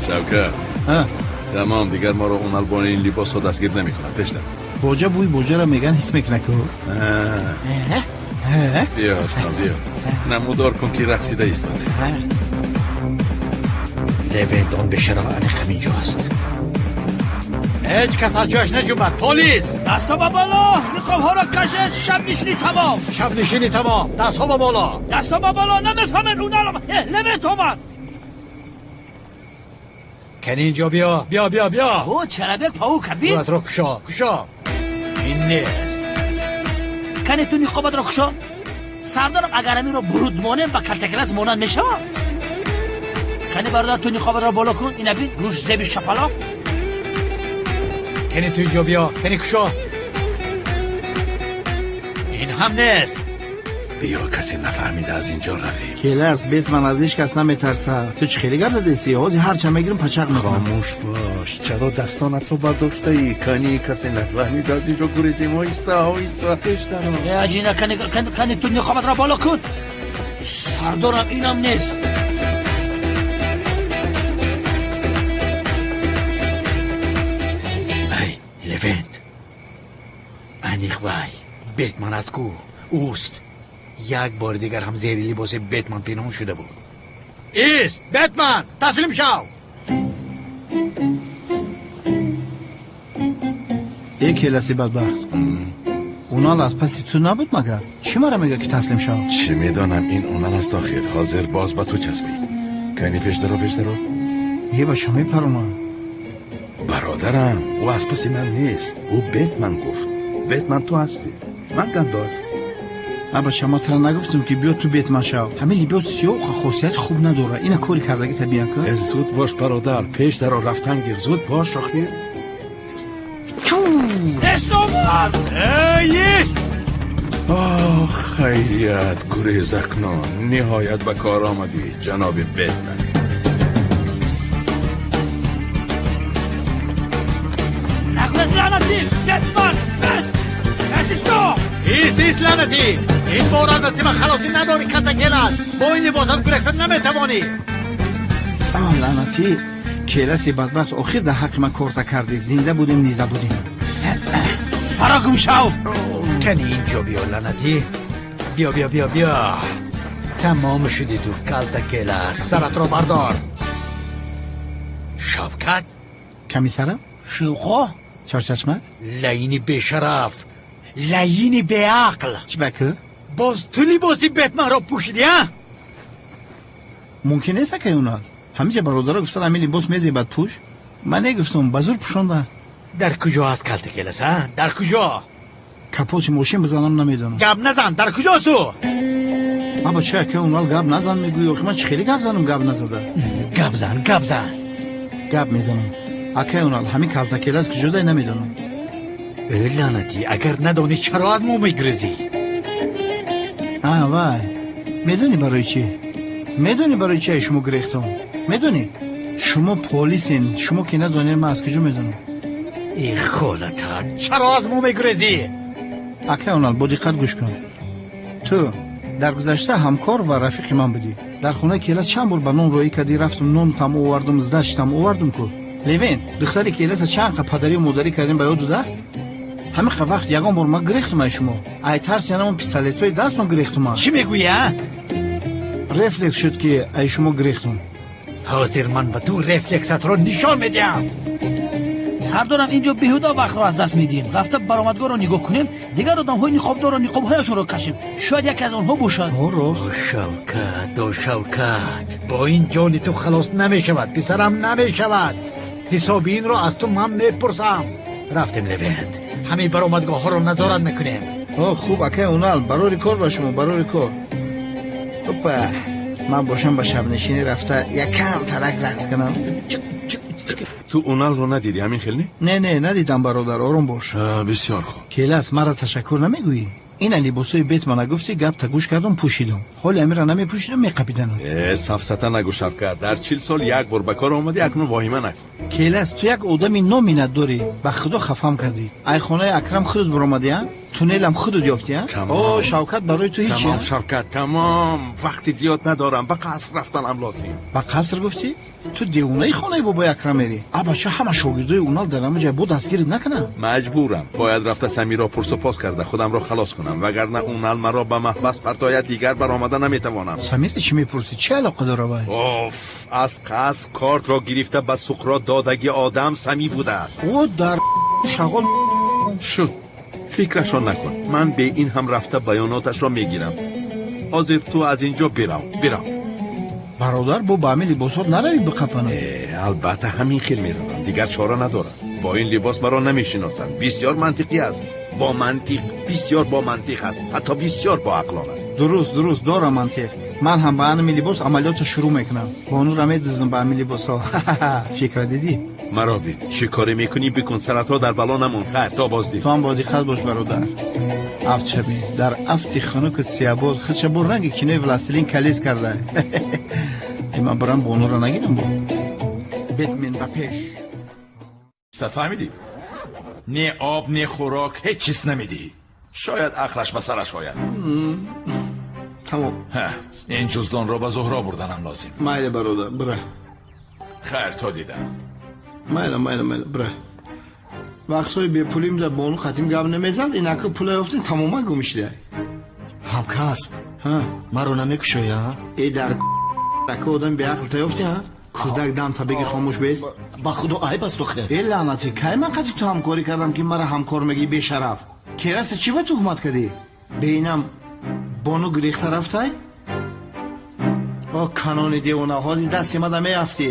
Шавкат. Тамом, дигар моро Унал бо ин либосҳо дастгир намекунад. Пештар. Боҷа бӯи боҷаро меган ҳис мекунад ку. Биё, ошно, биё. Намудор кун ки рақсида истоде. Левент он бешараф аниқ ҳаминҷо аст. Ҳеҷ кас аз ҷояш наҷунбад. Полис! Дастҳо ба боло, ниқобҳоро кашед, шабнишинӣ тамом. Шабнишинӣ тамом. Дастҳо ба боло. Дастҳо ба боло, намефаҳмед Унал омад. Левент омад. Кани инҷо биё, биё, биё, биё. О, чалабек пау кабид. Рӯятро кушо, кушо. Ин нест. Кани ту ниқобатро кушо. Сардарам агар амиро буруд монем ба калтакелас монанд мешавам. Кани бародар ту ниқобатро боло кун, ина бин, рӯш зеби шапалоқ. Кани ту инҷо биё, кани кушо. Ин ҳам нест. Биё, касе нафаҳмида аз инҷо равем. Келас, Бетман аз ҳеҷ кас наметарсад. Ту чӣ хеле гап задисти? Ҳозир ҳарчанд мегирам пачақ мекунам. Хомӯш бош. Чаро дастонатро бардоштаӣ? Кани касе нафаҳмида аз инҷо гурезем. Оҳиста, оҳиста, пештаро. Аҷина, кани ту ниқобатро боло кун. Сардорам инам нест. Ай, Левент. Аниқ вай. Бетман аст ку. Ӯст. Як бори дигар ҳам зери либоси Бетман пинҳон шуда буд. Ист, Бетман, таслим шав. Э, келаси бадбахт. Унал аз паси ту набуд магар? Чӣ мара мега ки таслим шав? Чӣ медонам, ин Унал аст охир. Ҳозир боз ба ту часпид. Кани пештаро, пештаро. Е, баша мепаронам. Бародарам, ӯ аз паси ман нест. Ӯ Бетман гуфт. Бетман ту ҳастӣ. Ман гандор. Аба шумо тра нагуфтам ки биё ту Бетман шав. Ҳамин либос сиёҳ хосияти хуб надорад. Ина кори кардагӣ табиан кун. Зуд бош бародар, пеш даро рафтан гир. Зуд бош охир. Нест омад! Эй, ист! Оҳ, хайрият, гурез акнун. Ниҳоят ба кор омадӣ, ҷаноби Бетман. Нагурез лаънатӣ! Бетман! Бес! Бес исто! Ист, ист лаънатӣ! Ин бор аз дасти ман халосӣ надорӣ, калтакелас. Бо ин либосат гурехта наметавонӣ. Аҳ, лаънатӣ! Келаси бадбахт охир дар ҳаққи ман корта кардӣ. Зинда будем, низа будем. Фаро гум шав! Кани инҷо биё, лаънатӣ. Биё, биё, биё, биё. Тамом шудӣ ту, калтакелас. Саратро бардор. Шавкат? Ками сарам? Шӯхо? Чорчашма? Лаини бешараф, лаини беақл. Чӣ ба ку? Боз ту либоси Бетманро пӯшидӣ, а? Мумкин нест, акай Унал. Ҳамиҷа бародаро гуфтан ҳамин либос мезебад, пӯш. Ман негуфтам, ба зур пӯшонда. Дар куҷо аст калтакелас, а? Дар куҷо? Капоти мошин бизанам намедонам. Гап назан, дар куҷост ӯ? Аба чӣ акай Унал гап назан мегӯӣ? Охи ман чӣ хеле гап занам гап назада? Гап зан, гап зан. Гап мезанам. Акай Унал, ҳамин калтакелас куҷо дай намедонам. Э, лаънатӣ, агар надонӣ чаро аз мо мегурезӣ? А, вай. Медонӣ барои чӣ? Медонӣ барои чӣ шумо гирехтам? Медонӣ? Шумо полисен, шумо ки надонед ман аз куҷо медонам? Э, холата, чаро аз мо мегурезӣ? Акай Унал, бо диққат гӯш кун. Ту дар гузашта ҳамкор ва рафиқи ман будӣ. Дар хонаи келас чанд бор ба нон роҳӣ кардӣ, рафтум нон там овардум, здач там овардум ку. Левен, духтари келаса чанд қа падарию модарӣ кардем ба ёд дудааст? Ҳамин қа вақт ягон бор ман гирехтум ай шумо. Ай тарси янамон пистолетҳои дастон гирехтум ман. Чӣ мегӯӣ, а? Рефлекс шуд ки ай шумо гирехтум. Ҳозир ман ба ту рефлексатро нишон медиҳам. Сардорам, инҷо беҳуда вақтро аз даст медиҳем. Рафта баромадгоҳро нигоҳ кунем, дигар одамҳои ниқобдорро ниқобҳояшонро кашем. Шояд яке аз онҳо бошад. О, рост. О, Шавкат, о, Шавкат, бо ин ҷони ту халос намешавад, писарам, намешавад. Ҳисоби инро аз ту ман мепурсам. Рафтем, Левент, ҳамин баромадгоҳҳоро назорат мекунем. О, хуб, акай Унал, барори кор ба шумо, барори кор. Опа, ман бошам ба шабнишинӣ рафта якам тарак рақс кунам. Ту Уналро надидӣ, ҳамин хел не? Не, не, надидам, бародар, ором бош. Бисёр хуб. Келас, маро ташаккур намегӯӣ? Ина либосҳои Бетмана гуфтӣ, гапта гӯш кардам, пӯшидам. Ҳоли амира намепӯшидам, меқапиданам. Э, сафсата нагӯ, Шавкат. Дар 40 сол як бор ба кор омадӣ, акнун воҳима накун. Келас, ту як одами номинат дорӣ. Ба худо хафам кардӣ. Ай хонаи Акрам худат баромадӣ, а? Туннелам худут ёфтӣ, а? Тамом. О, Шавкат барои ту ҳеч. Тамом, Шавкат, тамом. Вақти зиёд надорам. Ба қаср рафтанам лозим. Ба қаср гуфтӣ? Ту девонаи хонаи бобои Акрам мерӣ? А бача, ҳама шогирдои унал дар ҳама ҷай бо дастгирит накунанд. Маҷбурам. Бояд рафта Самиро пурсу пос карда худамро халос кунам, вагарна унал маро ба маҳбас партояд, дигар баромада наметавонам. Самира чӣ мепурсӣ? Чӣ алоқа дора вай? Оф, аз қаср кортро гирифта ба Суқрот додаги одам Самӣ будааст. О, дар шағол шуд. Фикрашро накун. Ман бе ин ҳам рафта баёноташро мегирам. Ҳозир ту аз ин ҷо бирав, бирав. Бародар, бо ба ҳамин либосҳо наравӣ биқапанам. Албатта ҳамин хел меравам, дигар чора надорам. Бо ин либос маро намешиносанд. Бисёр мантиқӣ аст. Бо мантиқ, бисёр бо мантиқ аст, ҳатто бисёр боақлона. Дуруст, дуруст, дорам мантиқ. Ман ҳам ба ҳамин либос амалиётро шурӯъ мекунам. Бонура медуздам ба ҳамин либосҳо. Фикра дидӣ? Маро бин, чӣ коре мекунӣ бикун, саратро дар бало намон. Хайр, то боздид. Ту ҳам бо диққат бош, бародар. Афт шабӣ дар афти хунуку сиябод худша бо ранги кинои «Властелин колец» карда. Э, ман барам бонура нагирам бо. Бетмен ба пеш. Фаҳмидӣ? Не об, не хӯрок, ҳеҷ чиз намедиҳӣ. Шояд ақлаш ба сараш ояд. Тамом. Ин ҷуздонро ба Зуҳро бурданам лозим. Майли, бародар, бира. Хайр, то дидан. Майла, майла, майла, бира. Вақтҳои бепулим да бону қатим гап намезад, инаку пула ёфтем, тамоман гум шуда. Ҳамкасб, маро намекушоя? Э, дар ака, одам беақл та ёфти, ҳа? Кӯдак дам та беги, хомӯш бест. Ба худо, айб аст охир. Э, лаънатӣ, кай ман қати ту ҳамкорӣ кардам, ки мара ҳамкор мегӣ, бешараф? Кераста чӣ ба туҳмат кардӣ? Бeinам бону гирехта рафтай? О, канони девона, ҳозир дасти мада меафтӣ.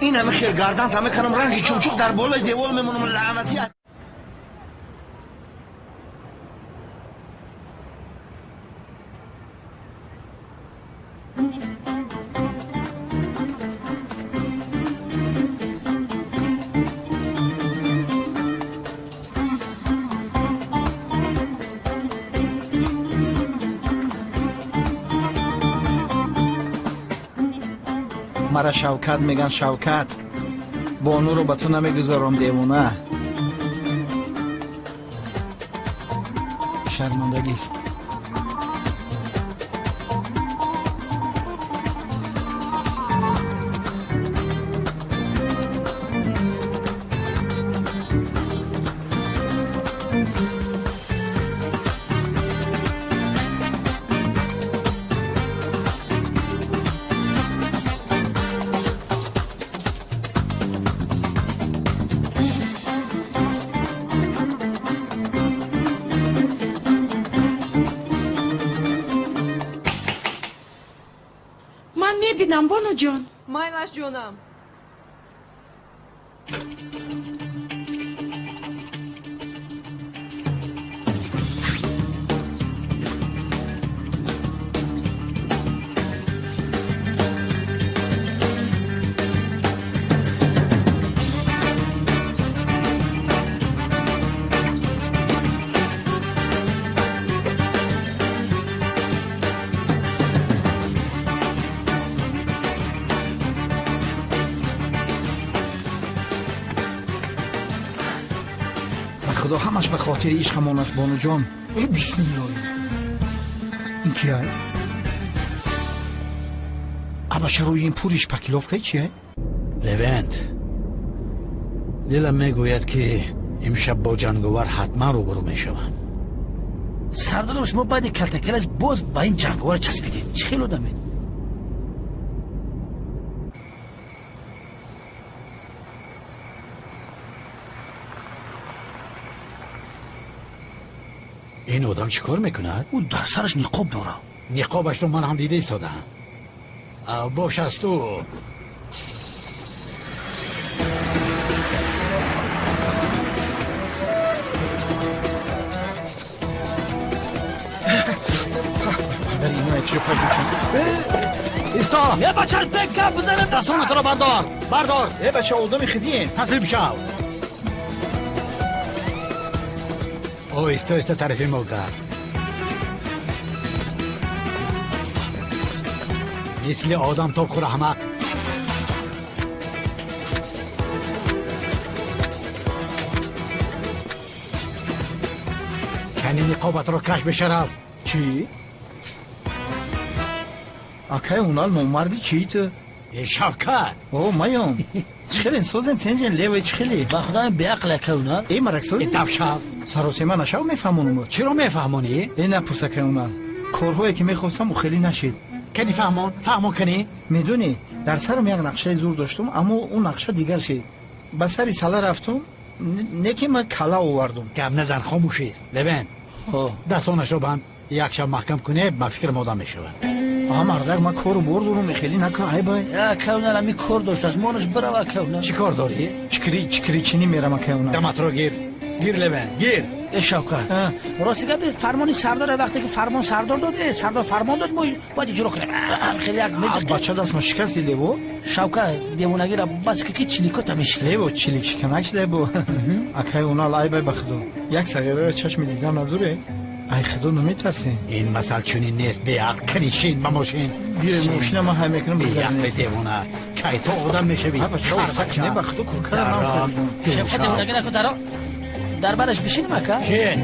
Ин ҳами хел гардан та мекунам, ранги чумчуқ дар болои девол мемонам, лаънатӣ. Мара Шавкат меган, Шавкат. Бонуро ба ту намегузорам, девона. Шармандагист. Ман мебинам, бонуҷон. Майлаш, ҷонам. Ба худо, ҳамаш ба хотири ишқамон аст, бонуҷон. Э, бисмиллоҳ, ин кия? Абаша, рӯи ин пуриш пакиловкаи чия? Левент, дилам мегӯяд, ки имшаб бо ҷанговар ҳатман рӯбарӯ мешавам. Сардаром, шумо баъди калтакалас боз ба ин ҷанговар часпидед. Чӣ хел одамед? Ин одам чӣ кор мекунад? Ӯ дар сараш ниқоб дорад. Ниқобашро ман ҳам дида истодаам. Бош аз ту. Падари ино чиро пайдо? Исто! Е, бача, бе гап бизанем. Дастонатро бардор, бардор! Э, бача, одами хидием. Таслим шав. Оҳиста оҳиста тарафи мо кард, мисли одам тоб хӯр, аҳмақ. Кани ниқобатро каш, бешараф. Чӣ? Акай Унал, номарди чӣ ту? Э, Шавкат! О, маём. Чӣ хелен, созен, тенҷен, леве, чӣ хеле? Ба худоям, беақл, акай Унал. Э, марак, созен? Э, давшав. Саросема нашав, мефаҳмонум. Чиро мефаҳмонӣ? Э, напурс, акай Унал. Корҳое ки мехостам, ӯ хеле нашид. Кани фаҳмон, фаҳмон кани. Медонӣ, дар сарам як нақшаи зур доштум, аммо ӯ нақша дигар шид. Ба сари сала рафтум, не ки ман кала овардум. Гап назан, хомӯшист. Левент, дастонашро банд, як шаб маҳкам куне, ба фикрам одам мешавад. А, мардак, ман кору бор дорум, хеле накун, айбай. Акай Унал, ами кор доштааст, монаш бирав, акай Унал. Чӣ кор дорӣ? Чикри чикричинӣ мерам, акай Унал. Даматро гир, гир, Левент, гир. Э, Шавкат, рости гап, фармони сардор, вақте ки фармон сардор дод, э, сардор фармон дод, мо бояд иҷро кунем. Хеле як меҷ. Бача, дастма шикасти, лево. Шавкат, девонагира бас ки, чиликота мешикна. Лево, чилик шиканак лебо. Акай Унал, айбай, ба худо, як сағираро чашми дидан надоре. Ай худо наметарсем. Ин масал чунин нест, беақл. Кани шин ба мошин. Биё, мошина ман ҳай мекунам. Беақли девона, кай ту одам мешавӣ? Не, ба худо, куркара нам харидам. Шавкат, девонаги накун, даро дар бараш бишинем, ака. Шин.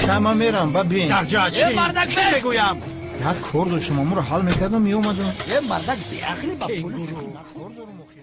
Шама мерам, ба бин. Дар ҷа Э, мардак, чӣ мегӯям? Як кор доштам, амуро ҳал мекардам, меомадам. Э, мардак, беақли, ба пулис. Кор дорум, охи.